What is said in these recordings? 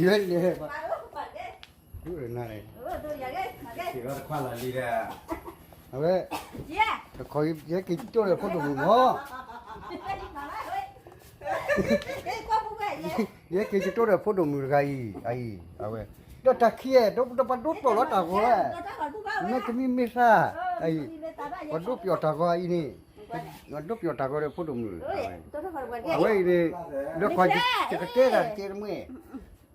ယဲလဲၣ်, နၤလဲၣ်, စံးဘၣ်တခွါလီၤလံဒီး, အဝဲ, တခီယဟဲက့ၤကၠိၣ်ဒီးဖိဒိၣ်မုၣ်မၢ်, ယဟဲက့ၤကၠိၣ်ဒီးဖိဒိၣ်မုၣ်တဂၤအံၤ, အံၤ, အဝဲ, ဒီးတၢ်ခံ, ဒီးပှၤဒိးပျီၢ်လီၤတၢ်ဂီၤဝဲ, မ့ၢ်ကမံမ့ၢ်သၣ်, အံၤ, ပှၤဒိးပျီၢ်တၢ်ဂီၤအံၤန့ၣ်, ပှၤဒိးပျီၢ်တၢ်ဂီၤဒီးဖိဒိၣ်မုၣ်, အဝဲအံၤန့ၣ်, ဒီးခီယကတဲတၢ်တကဲတမှဲ,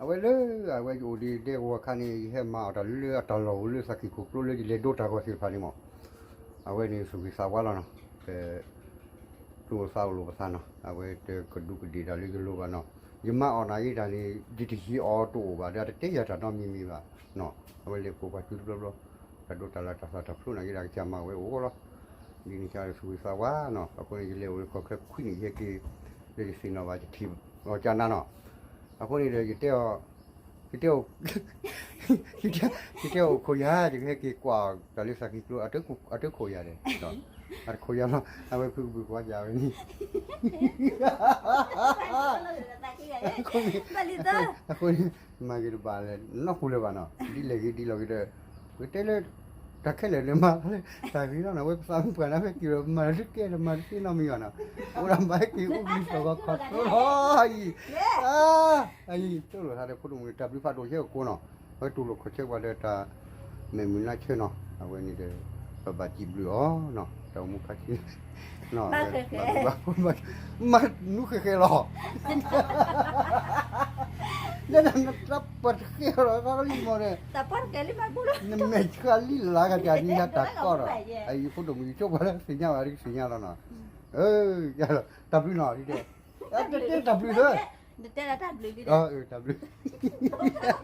အဝဲလၢ, အဝဲယအိၣ်ဒံးဒဲကဝီၤခါန့ၣ် ယဟဲမၤအီၣ်တၢ်လၢအတၢ်လီၢ်အိၣ်လၢသးကံၢ်ခိၣ်ကျိလၢယလဲၤဒိတၢ်ဂီၤသ့ၣ်တဖၣ်န့ၣ်မၢ်, အဝဲန့ၣ်သူၣ်ဂ့ၤသးဝါလီၤနီၤ, ပ, သူၣ်အိၣ်သးအိၣ်လိာ်ပသးနီၤ, အဝဲတကဒူးကဒ့ၣ်တၢ်လၢယလိၤဘၣ်နီၤ, ယမၤအီၣ်နၤယဲတၢ်န့ၣ် ယတဟံးအီၤတအိၣ်ဘၣ်ဒီး တတဲယၤတၢ်နီတမံၤမံၤဘၣ်, အဝဲလဲၤကိးပှၤစုတဘျီဘျီ, တၢ်ဒိးတၢ်လၢ်တၢ်သၣ်တၢ်ဖျိနၤယဲဒၣ်ကစၢ်မၤဝဲအိၣ်လီၤ, ဒ်န့ၣ်ကစၢ်လၢသူၣ်ဂ့ၤသးဝါနီၤ, အဃိန့ၣ် ယလဲၤအိၣ်လၢခီၣ်ချၢခွံနံၣ်ယဟဲက့ၤ, လၢယသ့ၣ်နီၣ်ဘၣ် ယထံၣ်အီၤကၢ်နၤနီၤ, အဃိန့ၣ်ဒီး ယတဲအီၤ, ယတဲအီၤ, ယတဲအီၤအိၣ်ခိၣ်ယၤ ယကဟဲက့ၤကွၢ်အီၤတၢ်လၢသးကံၢ်ကျိ အတခိၣ်ယၤဒီး, အတခိၣ်ယၤလီၤ, အဝဲဖုကဘုးကွၢ်ယၤဝဲန့ၣ်, အဃိန့ၣ်, အဃိန့ၣ်, မၤဂ့ၤတဘၣ်လဲၣ် နီၢ်ပူၤလၢၤဘၣ်နီၤ, ဒ်လဲၣ်ဂ့ၤဒ်လဲၣ်ဂ့ၤဒီး, ပတဲလၢ, တၢ်ခဲလၢာ်န့ၣ်မၤလၢ, တၢ်ဂ့ၤလီၤနီၤ, ဝဲပသးမုၣ်ပှၢ်န့ၣ် ဝဲက့ၤဒီးမၤတကဲဒီးမၤတသ့နီတမံၤဘၣ်နီၤ, အိၣ်ဒၣ်မၤဟဲက့ၤအိၣ်ဘှံးသီၣ်ဂီၤခီၣ်ထီလီၤ, အံၤ, အံၤ တိၢ်လိာ်သးဒီးဖိဒိၣ်မုၣ် တၢ်ဘျုးဖးဒိၣ်ယဲၢ်ကကိးနီၤ, အဝဲတူၢ်လိာ်ခီၣ်ဆၢပှၤဒီးတၢ်, မဲာ်မုာ်နါဆၢနီၤ, အဝဲန့ၣ်ဒီး, ပဘၣ်စံးဘျုးအီၤနီၤ, တၢ်အိၣ်မူခါဆူ, ဘၣ်, မၤနူဃဲဃဲလီၤ, လၢနတၢ်ပှၤတဃဲလီၤ တၢ်လံမီၢ်န့ၣ်, နမဲာ်ဆှးလံလၢကတၢၢ်န့ၣ် ယတၢ်ကီၢ်ဒီး, အံၤ ဖိဒိၣ်မုၣ် ယဆိပှၤလၢသ့ၣ်ညါဘၣ် ဒ်ကသ့ၣ်ညါလီၤနီၤ, တၢ်ဘျုးနီၤ, တၢ်ဘျုးလၢ, တၢ်ဘျုး, တၢ်ဘျုး